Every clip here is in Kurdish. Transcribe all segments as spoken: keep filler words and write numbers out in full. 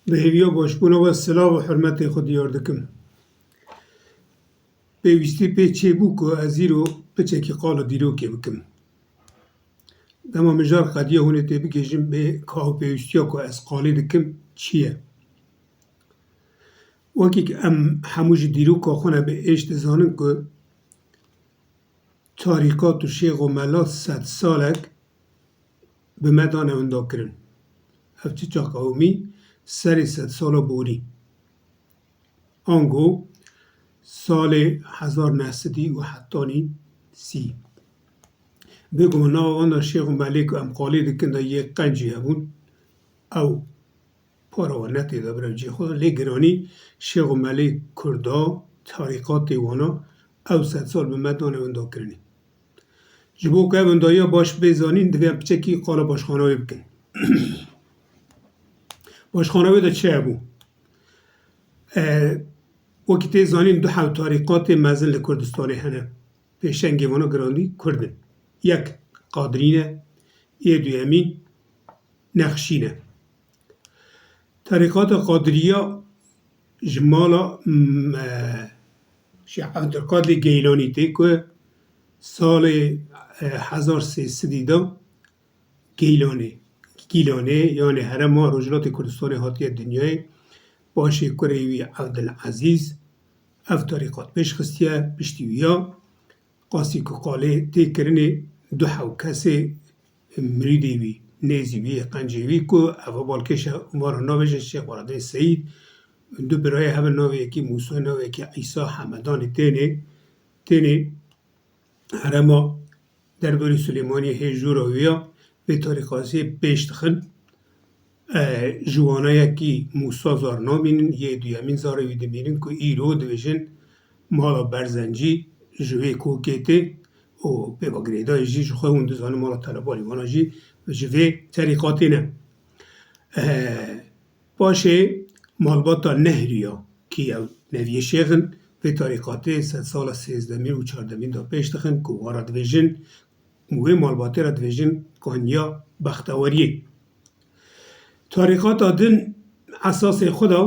Bi hêviya başbûna we silav û hurmetê xwe diyar dikim. Pêwîstî pê çêbû ku ez îro piçekî qala dîrokê bikim. Dema mijar qediya hûn ê tê bigihîjin bê ka ew pêwîstiya ku ez qalê dikim çi ye? Wekî ku em hemû ji dîroka xwe ne bi êş dizanin ku tarîqat û şêx û mela sed salek bi me dane winda kirin. Ev çi çax qewimî? Serê sedsala borî. Ango salê hezar neh sedî û hetanî sî. Bêguman nava wan de şêx û melê ku em qalê dikin de yê qencî hebûn. Ew para wan ne tê de bira cihê xwe de. Lê giranî şêx û melê kurda, tarîqatê wana ew sedsal bi me dane winda kirinê. Ji bo ku ev windayiya baş bê zanîn, divê em piçekî qala başxana wê bikin. Başxana wê de çi hebû? E, wekî tê zanîn du hew tarîqatê mezin li Kurdistanê hene. Pêşengê vana girandî Kurd in. Yek Qadirî ne, yê duyemîn Nexşî ne. Terîqata Qadiriya ji mala, m, e, Şêx Evdilqadirê Geylanî tê ku salê, e, hezar sê sedî de Geylanê, Gîlanê, yanê herêma Rojhilatê Kurdistanê hatiye dinyayê. Paşê kurê wî Evdilezîz ev terîqat pêş xistiye, piştî wî ya qasî ku qalê tê kirinê du hew kesê mirîdê wî, nêzî wî, qencê wî ku ev balkêş e, wan re navêjin Şêx Baradê Seyîd, du birayê hev in, navê yekî Mûsa, navê yekî Îsa, Hemedanê tênê, tênê herêma Derdorê Silêmaniyê hê jûra wî ya vê tarîqatê pêş dixin. E, ji wana yekî Mûsa Zarna bînin, yê duyemîn zarê wî dimînin ku îro dibêjin mala Berzencî ji wê kokê tê û pê ve girêdayî jî ji xwe hûn dizanin mala Telebanî wana jî ji vê terîqatê ne. E, Paşê malbata Nehrî ya, kî ew neviyê şêx in, vê tarîqatê sedsala sêzdemîn û çardemîn de pêş dixin ku wan re dibêjin, wê malbatê re dibêjin Kanya Bextewariyê. Tarîqata din esasê xwe da,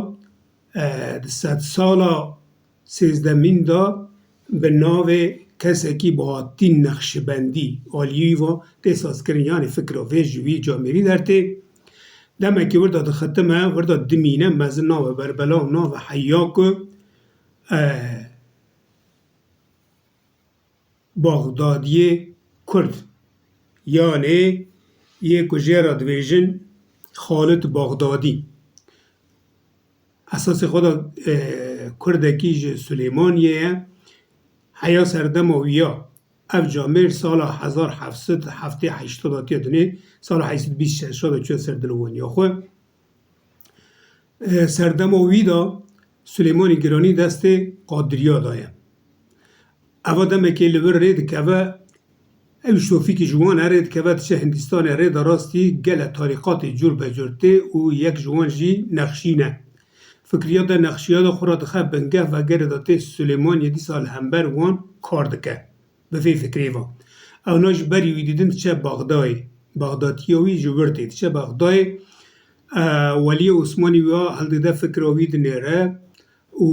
e, di sedsala sêzdemîn de bi navê kesekî Bahattin Nexşibendî aliyî va tê sazkirin, yanî fikra vê ji wî camêrî dertê. Demekî wir de dixitime, wir de dimîne, mezin nave berbela û nave heya ku, e, Baxdadiyê Kurd, yanê yê ku jê re dibêjin Xalid Baxdadî. Esasê xwe de, e, Kurdekî ji Silêmaniyê ye. Heya serdema wî ya. Ev camêr sala hezar heft sed heftê heşt de hatiye dinê, sala heyt sed bîst şeş de çûye ser dilwaniya xwe. E, serdema wî de Silêmanî Giranî destê Qadiriya de ye. Eva demekê li vir rê dikeve, ew şofîkî ji wan e rê dikeve diçe Hindistanê, rê de rastî gele tarîqatê cûr be cûr tê û yek ji wan jî Nexşî ne. Fikriya de Nexşiya de xwe re dixe bingeh, vegerê de tê Silêmaniyê dîsa li hember wan kar dike. Bi vê fikrê ve. Ewna ji berî wî didin diçe Baxdayê. Baxdatiya wî ji wir tê diçe Baxdayê. E, Weliyê Osmanî wî hildide fikra wî dinêre û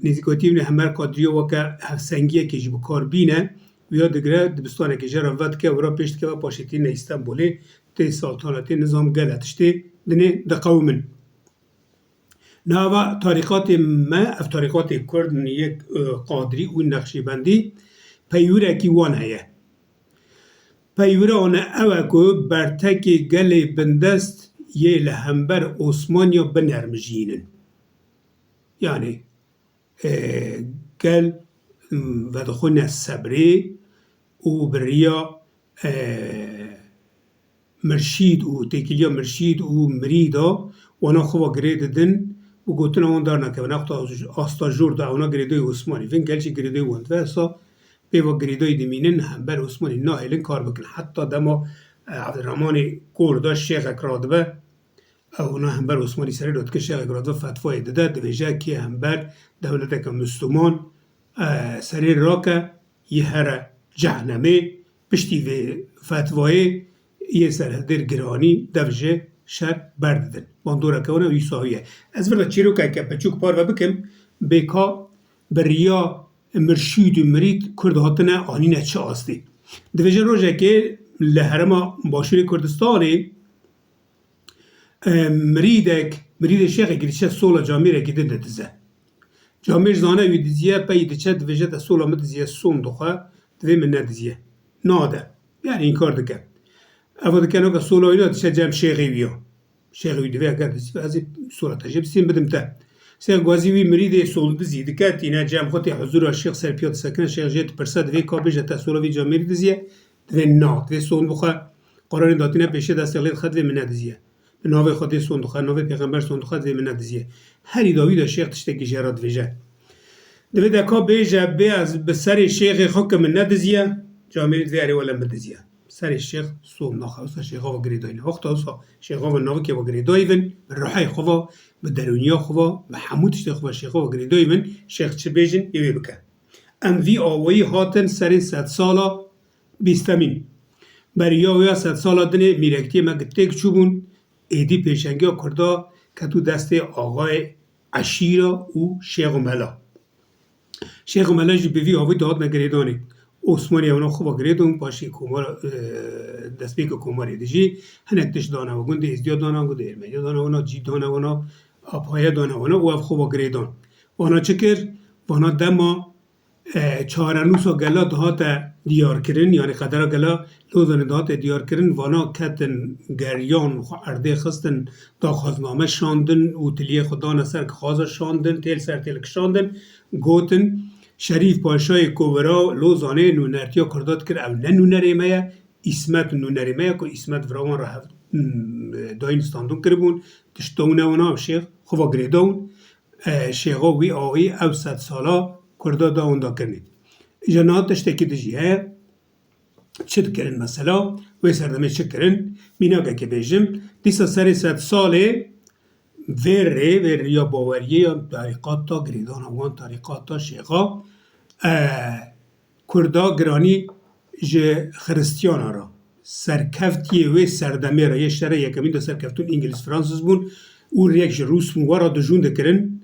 nêzîkatiyê wî hember Qadiriya weke hevsengiyekê jî bi kar bîne. Wîya digire dibistanekê jê re vedike, wira pêş dikeve paşê tîne Îstenbolê, tê saltanetê, nizam gele tiştê dinê diqewimin. Nava tarîqatê me, ev tarîqatê Kurd in, yek, e, Qadirî û Nexşîbendî, peywîrekî wan heye. Peywîra wan ew e ku bertekê gelê bindest yê li hember Osmaniya binermijînin. Yanî, e, gel, m, vedixwîne sebrê û bi riya, e, mirşîd û têkiliya mirşîd û mirîda wana xwe ve girê didin û gotina wan dar nekevin. Wexta asta jor de ewna girêdayî Osmanî vin, gel jî girêdayî wan dibe, esa pê ve girêdayî dimînin, hember Osmanî nahêlin kar bikin. Heta dema, e, Evdirehmanê Kor de şêxek radibe, Ew na hember Osmanî serê re dike, şêxek radibe fetvayê dide, dibêje kê hember dewleteke Misliman, e, serê rake, yê here cehnemê, piştî vê fetvayê yê serhildêr Giranî dev ji şer berdidin. Bandoreke wana wî sawî ye. Ez vir de çîrokeke piçûk parve bikim, bêka bi riya mirşûd û mirîd Kurd hatine anîne çi astî. Dibêje rojekê li herêma Başûrê Kurdistanê, e, mirîdek, mirîdê şêxekî diçe sola camêrekî din didize. Camêr zane wî diziye, peyî diçe dibêje te sola min diziye, son dixwe, divê min nediziye. Nade. Yani înkar dike. Eva dike noka sola wî na diçe cem şêxê wî ya. Şêxê wî divê eger dizî, ez ê sola te jê bisîm bidim te. Şêx gazî wî mirîdê sol dizî dike, tîne cem xwe tê huzura şêx ser piya disekine, şêx jê dipirse, divê ka bêje te sola vî camêrî diziye, divê na, divê son bixwe, qaranê datîne pêşê destê lê dixe, divê min nediziye. Bi navê Xwedê son dixwe, navê pêxember son dixwe, divê min nediziye. Herî dawî de şêx tiştekî jê re dibêje. Divê de ka bêje, bê ez bi serê şêxê xwe ke min nediziye, camêrî divê erê wele min diziye. Serê şêx son naxe, wisa şêxa ve girêdayî ne. Wexta wisa şêxa ve navikê ve girêdayî bin, bi ruhê xwe ve, bi derûniya xwe ve, bi hemû tiştê xwe ve şêxa ve girêdayî bin, şêx çi bêjin, ê wê bike. Em vî awayî hatin serê sedsala bîstemîn. Beriya wê ya sedsala dinê mîrektiyê me têk çûbûn, êdî pêşengiya Kurda ketû destê axayê eşîra û şêx û mela. Şêx û mela jî bi vî avî dihatine girêdanê. Osmanî ewna xwe ve girêdon, paşê komara, e, destpêka komarê de jî hinek tişt dane we, gundê Êzdiya dane, gundê Ermeniya dane wana, cî dane wana, apaye dane wana û ev xwe ve girêdan. Vana çi kir? Vana dema e, çarenûsa gela dihate diyarkirin, yanî qedera gela Lozanê dihate diyarkirin, vana ketin geriyan xwe erdê xistin, daxwazname şandin û tiliyê xwe dane ser kixaza şandin, têl ser têl kişandin, gotin, Şerîf Paşayê ku vira Lozanê nûnertiya Kurda dikir, ew ne nûnerê me ye, Îsmet nûnerê me ye ku Îsmet vira wan re hev-, m-, dayîn standûn kiribûn, tişta wina wana ew şêx xwe va girêdawin. E, şêxa wî awî ew sedsala Kurda da winda kirinê. Îja niha tiştekî din jî heye. Çi dikirin mesela? Wê serdemê çi kirin? Mînakekê bêjim. Dîsa serê sedsalê vê rê, vê riya baweriyê ya tarîqata, girêdana wan tarîqata şêxa, e, Kurda giranî ji Xiristiyana re, serkeftiyê wê serdemê re, yê şerê yekemîn de serkeftûn Îngiliz, Fransız bûn û rêk ji Rûs bûn, we re dijûn dikirin,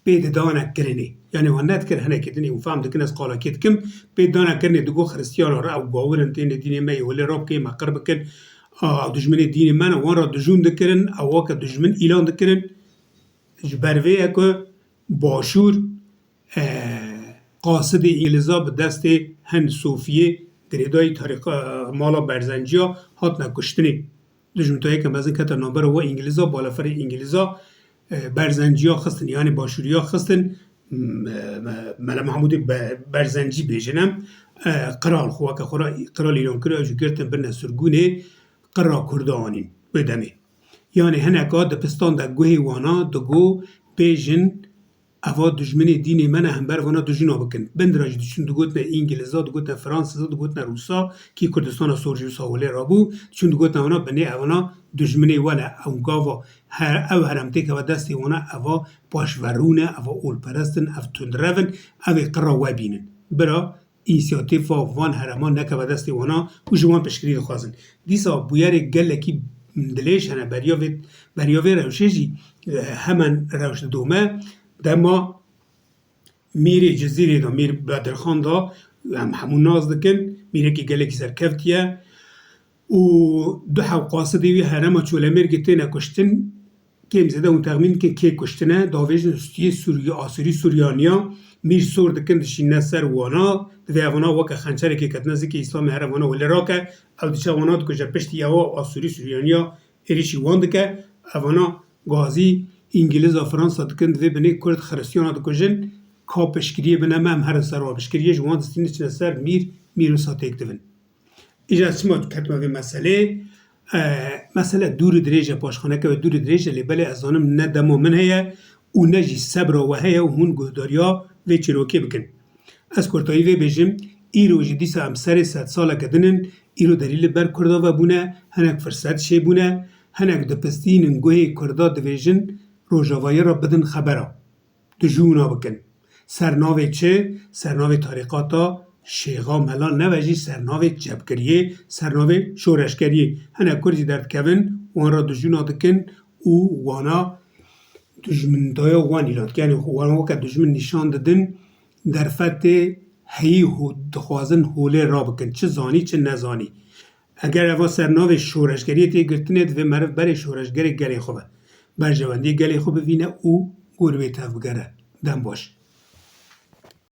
pê didane kirinê. Yanî wan nedikir hinekê dinê û fam dikin ez qalakê dikim, pê dane kirinê digot Xiristiyana re ew gawir in, tên dînê me yê welê re bikê me qir bikin, a, dijminê dînê me ne, wan re dijûn dikirin, ew weke dijmin îlan dikirin. Ji ber vê ye ku Başûr, e, qasidê Îngiliza bi destê hin Sofiyê girêdayî tarîqa-, mala Berzenciya hatine kuştinê. Dijmintoyeke mezin kete navbera we Îngiliza, balafirê Îngiliza, e, Berzenciya xistin, yanî Başûriya xistin, m-, me-, Mele Mehmûdê Be-, Berzencî bêjin em, e, qral xwe weke xwe re qral îlan kir, ew jî girtin birine sirgûnê, qira Kurda anîn wê demê. Yanî hineka di pistan de guhê wana digo bêjin, eva dijminê dînê me ne, hember vana dijûna bikin. Bin de jî diçûn digotine Îngiliza, digotine Fransiza, digotine Rûsa, kî Kurdistana Sor jî wisa welê rabû, diçûn digotine wana binê evana dijminê we ne. Ew gava her, ew herem têkeve destê wana, eva paşverû ne, eva olperest in, ev tundrev in, ev ê qira we bînin. Bira, însiyatîfa van herema nekeve destê wana û ji wan piştgirî dixwazin. Dîsa bûyerê gelekî dilêj hene beriya vê, beriya vê rewşê jî, e, hemen rewş didome. Dema Mîrê Cizîrê de, Mîr Bedirxan de, em hemû nas dikin, mîrekî gelekî serkevtî ye û du heb qasidê wî herema Çolemêrgê têne kuştin. Kêm zêde hûn texmîn dikin kê kuştine, davêjin stûyê Sûrî-, Asûrî Sûryaniya, mîr sor dikin dişîne ser wana, divê evana weke xençerekê ketine zikê Îslamê here vana welê rake, ew diçe wana dikuje, piştî ewa Asûrî Sûryaniya êrişî wan dike, evana gazî Îngiliza Fransa dikin, divê binê Kurd Xiristiyana dikujin, ka piştgiriyê bine me, em herin ser wan piştgiriyê ji wan distînin diçine ser mîr, mîr wisa têk divin. Îja çima ketime vê meselê? E, mesele dûr û dirêj e, paşxaneke we dûr û dirêj e, lê belê ez zanim ne dema min heye û ne jî sebra we heye û hûn guhdariya vê çîrokê bikin. Ez kurtayî vê bêjim, îro jî dîsa em serê sedsaleke din in, îro derî li ber Kurda ve bûne, hinek firset çêbûne, hinek dipistînin guhê Kurda dibêjin Rojavayê re bidin xebera. Dijûna bikin. Ser navê çi? Ser navê tarîqata Şêxa Mela Neve jî sernavê çepgiriyê, sernavê şoreşgeriyê. Hinek Kurd jî derdikevin, wan re dijûna dikin û wana dijmindaya wan îlan dikin. Yanî wan weke dijmin nîşan didin, derfetê heyî ho-, dixwazin holê rabikin. Çi zanî, çi nezanî. Eger eva sernavê şoreşgeriyê tê girtinê, divê meriv berê şoreşgerê gelê xwe be. Berjewendiyê gelê xwe bivîne û gor wê tevbigere. Dem baş.